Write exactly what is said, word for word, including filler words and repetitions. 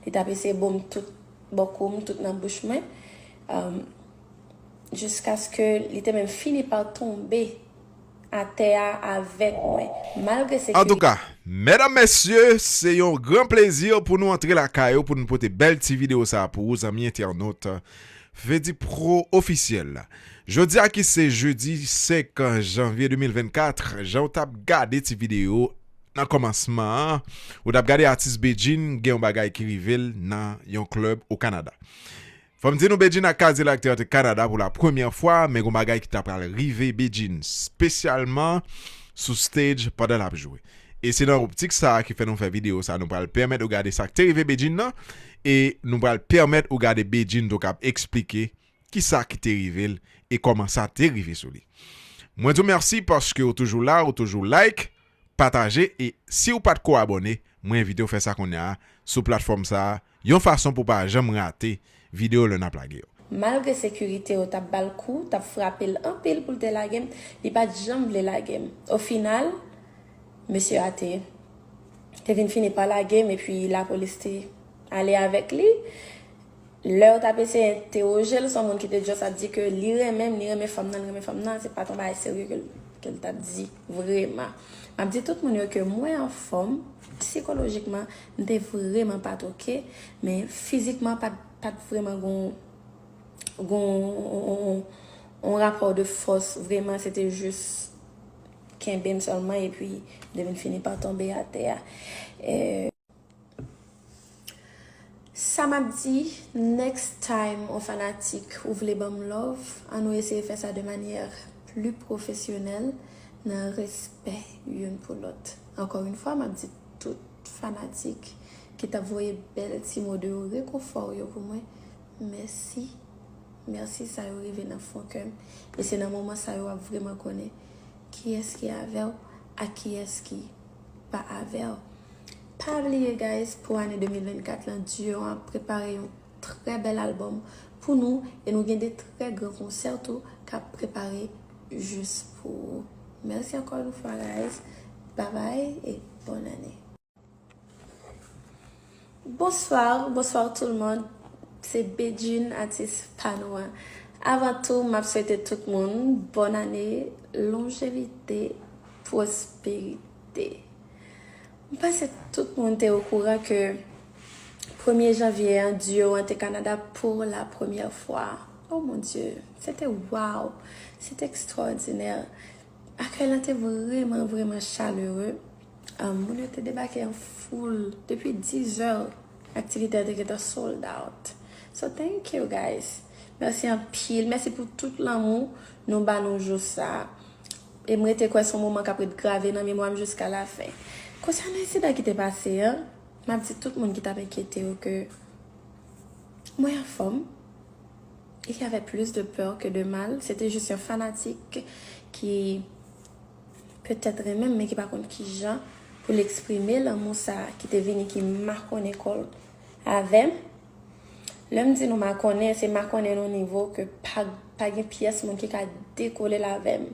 Li t ap eseye bo m tout bò kou m, tout nan bouch mwen. Um, jiskaske li te menm fini pa tonbe atè a avèk mwen, malgre sekirite. Antouka, medam, mesye, se yon gran plezi pou nou antre lakay ou, pou nou pote bèl ti videyo sa a pou ou, zanmi entènot Fedi Pro Ofisyèl. Jodi a ki se jedi senk janvye de mil vennkat, jan w t ap gade ti videyo nan kòmansman an, ou t ap gade atis Bedjine gen yon bagay ki rive l nan yon klèb o Kanada. Fò m di nou, Bedjine ak Cadillac te antre Kanada pou la premyè fwa, men gon bagay ki ta pral rive Bedjine, espesyalman sou stage pandan l ap jwe. E se nan optik sa a ki fè nou fè videyo sa a, nou pral pèmèt ou gade sa k te rive Bedjine nan, e nou pral pèmèt ou gade Bedjine tou k ap eksplike kisa ki te rive l e kòman sa te rive sou li. Mwen di w mèsi paske ou toujou la, ou toujou like, pataje, e si w pa t ko abòne, mwen envite w fè sa kounye a sou platfòm sa a, yon fason pou w pa janm rate videyo lè n ap lage yo. Malgre sekirite yo t ap ba l kou, t ap frape l anpil pou l te lage m, li pa t janm vle lage m. Ofinal, mesye a te, te vin fini pa lage m, epi lapolis te ale avèk li. Lè yo t ap eseye entèwoje l, se yon moun ki te just ap di ke li renmen m, li renmen fanm nan, li renmen fanm nan, se pa t yon bagay serye ke l, ke l t ap di, vrèman. M ap di tout moun yo ke mwen anfòm, sikolojikman, m te vrèman pa t oke, men fizikman, pa t, pa t vrèman gon, gon, on, on, on, on rapò de fòs, vrèman, se te just kenbe m sèlman, epi de vin fini pa tonbe atè a. E, Sa m ap di, next time, on fanatik, ou vle ban m love, ann nou eseye fè sa de manyè pli pwofesyonèl, nan respè youn pou lòt. Ankò yon fwa, m ap di tout fanatik ki t ap voye bèl ti mo de rekonfò yo pou mwen, mèsi. Mèsi, sa yo rive nan fon kè m. E se nan moman sa yo w ap vrèman konnen kiyès ki avè w ak kiyès ki pa avè w. Pa bliye, guys, pou ane de mil vennkat lan, duo an ap prepare yon trè bèl albòm pou nou e nou gen de trè gran konsè tou k ap prepare jis pou ou. Mèsi ankò yon fwa, guys. Babay e bòn ane. Bonswa, bonswa tout le monde. Se Bedjine, atis pa nou an. Avan tou, m ap swete tout moun bòn ane, lonjevite, pwosperite. M panse tout moun te okouran ke premye janvye an, duo an te Kanada pour la première fois. Oh mon Dieu, se te wow, se te ekstwòdinè. Akèy lan te vrèman, vrèman chalere. Um, moun yo te debake an foul. Depi dizè, aktivite a te gentan sold out. So, thank you, guys. Mèsi anpil. Mèsi pou tout lanmou nou ba nou jou sa. E m rete kwè se yon moman k ap ret grave nan memwa m jiska lafen. Konsènan ensidan ki te pase an, m ap di tout moun ki t ap enkyete yo ke mwen anfòm. Il y avait plus de peur que de mal. Se te jis yon fanatik ki petèt renmen m, men ki pa konn kijan pou l eksprime lanmou sa a ki te vini, ki makonnen kò l avè m. Lè m di nou makonnen, se makonnen nan yon nivo ke pa, pa gen pyès moun ki ka dekole l avè m.